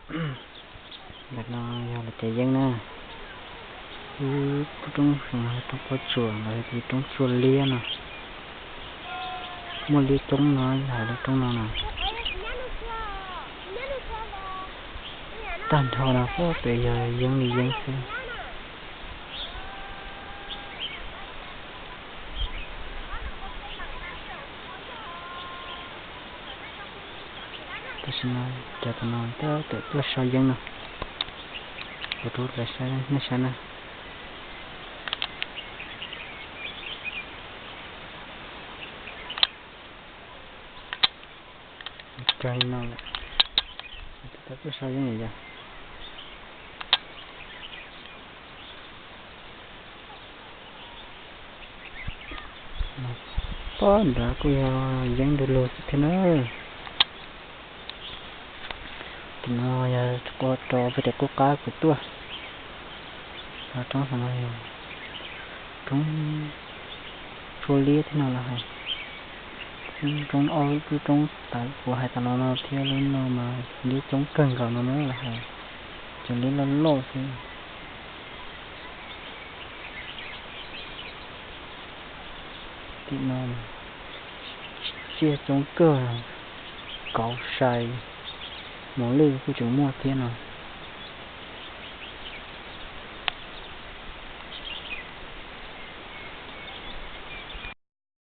Ntawm no yog lawv cov yeeb na. Ib lub roob, roob pob tsuas los yog roob tsua liab no. Muaj liab coob no, hais lub roob no no. Tag nrho no pem yog yeeb li yeeb xwb. Tam sim no cov tom no twb tuaj so yeeb no. Kuv rub lawv saib, nej saib na. Kawg li no lawm. Twb tuaj so yeeb lawm yog. Pob nrad kuj yog yeeb du lug xwb thiab na. Tim no yog rau pem tim qub qab kuv tuaj. Roob no yog roob tsua liab thiab no los hais. Roob, ob lub roob tas kuv hais tas los no thiab lub no mas liab coob kawg nkaus no na los hais. Cov liab loj loj xwb. Tim no tsiaj coob kawg, kauv, sai, mos lwj kuj tseem muaj thiab no.